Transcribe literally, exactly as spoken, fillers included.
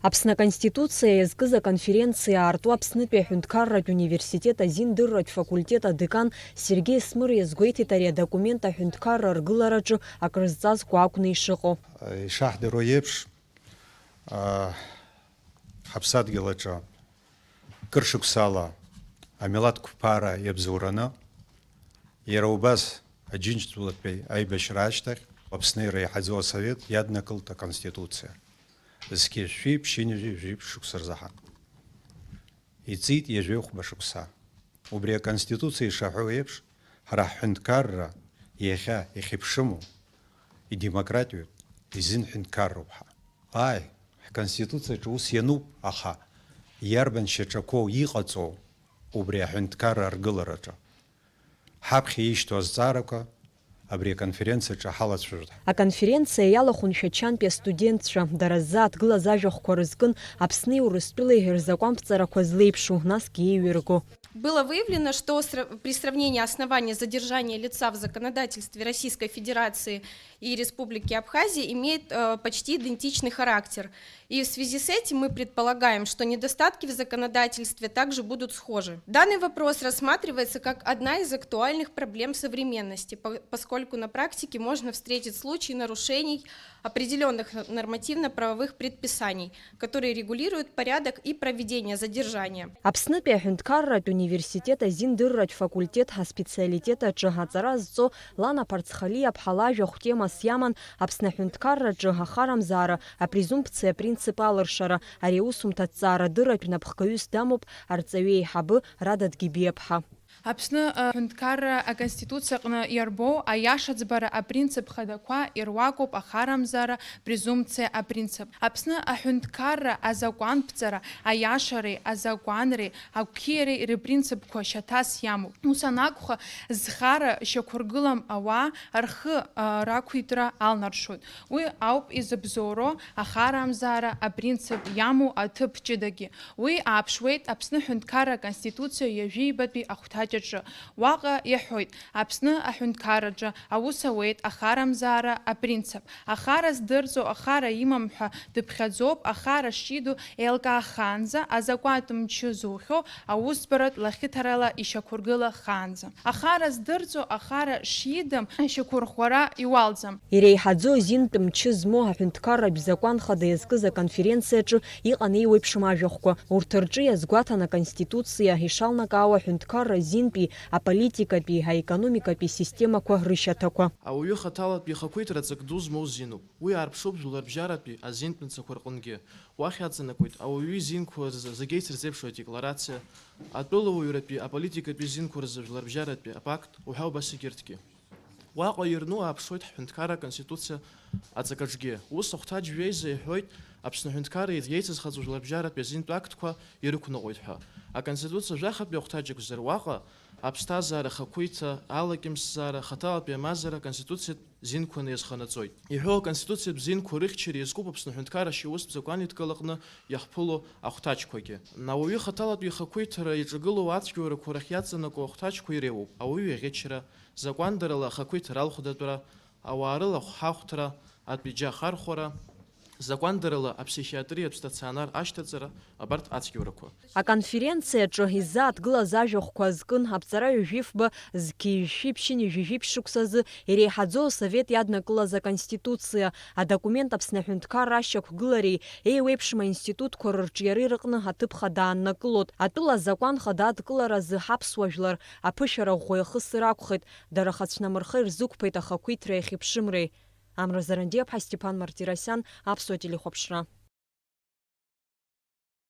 Аԥсны Аконституциа иазкыз аконференциа аарту Аԥснытәи аҳәынҭқарратә университет азиндырратә факультет адекан Сергеи Смыр иазгәеиҭеит ари адокумент аҳәынҭқарра аргылараҿы акрызҵазкуа акәны ишыҟоу. Ишаҳдыруа еиԥш, аа, ҳаԥсадгьыл аҿы кыр шықәсала амилаҭ қәԥара иабзоураны, иара убас Аџьынџьтәылатәи аибашьра ашьҭахь Аԥсны иреиҳаӡоу асовет иаднакылт аконституциа. Зқьи жәшәи ԥшьынҩажәи жәиԥшь шықәса рзаҳа. Иҵит ҩажәи хәба шықәса. Убри аконституциа ишаҳәо еиԥш, ҳара ҳҳәынҭқарра иахьа иахьыԥшыму идемократиоуп, изин ҳәынҭқарроуп ҳа. Ааи, ҳконституциаҿы ус иануп, аха иарбан шьаҿақәоу иҟаҵоу убри аҳәынҭқарра аргылараҿы? Ҳаԥхьа ишьҭоу азҵаарақәа абри аконференциаҿы ҳалацәажәоит. Аконференциа иалахәын Шәачантәи астудентцәа, дара рзы аҭгылаз ажәахәқәа рызкын Аԥсни Урыстәылеи рзакәанԥҵарақәа злеиԥшу, насгьы еиҩырго. Было выявлено, что сра-, при сравнении основания задержания лица в законодательстве Российской Федерации и Республики Абхазия имеет, э, почти идентичный характер. И в связи с этим мы предполагаем, что недостатки в законодательстве также будут схожи. Данный вопрос рассматривается как одна из актуальных проблем современности, по-, поскольку на практике можно встретить случаи нарушений определённых нормативно-правовых предписаний, которые регулируют порядок и проведение задержания. Аԥснытәи аҳәынҭқарратә университет азиндырратә факультет аспециалитет аҿы аҵара зҵо Лана Ԥарцхалиаԥҳа лажәахә темас иаман Аԥсны аҳәынҭқарраҿы ахарамзаара апрезумпциа апринцип алыршара. Ари аусумҭа аҭҵаарадырратә напхгаҩыс дамоуп арҵаҩы еиҳабы Радатә Гебиаԥҳа. Аԥсны аҳәынҭқарра аконституциа аҟны иарбоу аиаша ӡбара апринцип хадақәа ируакуп ахарамзаара презумпциа апринцип. Аԥсны аҳәынҭқарра азакәанԥҵара аиашареи азакәанреи агәқьиареи рпринципқәа шьаҭас иамоуп. Ус анакәха, зхара шьақәыргылам ауаа рхы, а, рақәиҭра алнаршоит. Уи ауп изыбзоуроу ахарамзаара апринцип иамоу аҭыԥ ҷыдагьы. Уи ааԥшуеит Аԥсны Ҳәынҭқарра Аконституциа ҩажәибатәи ахәҭаҷ аҿы. Уаҟа иаҳәоит, Аԥсны аҳәынҭқарраҿы аус ауеит ахарамзаара апринцип. Ахара здырӡо ахара имам ҳәа дыԥхьаӡоуп, ахара шиду еилкаахаанӡа, азакәантә мчы зухьоу аусбаратә лахьыҭарала ишьақәыргылахаанӡа. Ахара здырӡо ахара шидым шьақәырӷәӷәара иуалӡам. Иреиҳаӡоу азинтә мчы змоу аҳәынҭқарратә закәан хада иазкыз аконференциаҿы иҟан еиуеиԥшым ажәахәқәа. Урҭ рҿы иазгәаҭан Аконституциа ишалнакаауа аҳәынҭқарра азинтәи, аполитикатәи, аекономикатәи системақәа рышьаҭақәа. Ауаҩы хаҭалатәи ихақәиҭра ҵак ду змоу зиноуп. Уи аарԥшуп жәларбжьаратәи азинтә мцақәа рҟынгьы. Уахь иаҵанакуеит ауаҩы изинқәа рзы зегь еицырзеиԥшу адекларациа, атәылауаҩратәи аполитикатәи зинқәа рзы жәларбжьаратәи апакт уҳәа убас егьырҭгьы. Уаҟа ирну ааԥшуеит ҳҳәынҭқарра Аконституциа аҵакаҿгьы. Ус ахәҭаҷ жәеиза иҳәоит Аԥсны аҳәынҭқарра иеицызхаҵо жәларбжьаратәи азинтәы актқәа ирықәныҟәоит ҳәа. Аконституциа жәахатәи ахәҭаҷ акәзар, уаҟа аԥсҭазаара, ахақәиҭра, алакьымсзаара, хаҭалатәи амазара аконституциатә зинқәаны иазханаҵоит. Иҳәоу аконституциатә зинқәа рыхьчара иазкуп Аԥсны аҳәынҭқарра ашьаустә закәанеидкылаҟны иахԥыло ахәҭаҷқәагьы. Ауаҩы хаҭалатәи ихақәиҭра иаҿагылоу ацәгьоурақәа рахь иаҵанакуа ахәҭаҷқәа иреиуоуп: ауаҩы иӷьычра, закәандарала ахақәиҭра алхәдатәра, ауаа рыла ахәҳахәҭра, атәиџьа ахархәара, закәандарала аԥсихиатриатә стационар ашьҭаҵара, абарҭ ацәгьоурақәа. Аконференциаҿы иззааҭгылаз ажәахәқәа азкын аԥҵара ҩажәи фба зқьи жәшәи ԥшьынҩажәи жәиԥшь шықәсазы иреиҳаӡоу асовет иаднакылаз аконституциа, адокумент Аԥсны аҳәынҭқарра ашьақәгылареи еиуеиԥшым аинститутқәа рырҿиареи рыҟны аҭыԥ хада ааннакылоит. Атәыла азакәан хада адкыларазы ҳаԥсуа жәлар аԥышәара ӷәӷәа иахысыр акәхеит, дара хацәнамырха ирзықәԥеит ахақәиҭреи ахьыԥшымреи. Амра Зарандиаԥҳа, Стеԥан Мартиросиан, Аԥсуа телехәаԥшра.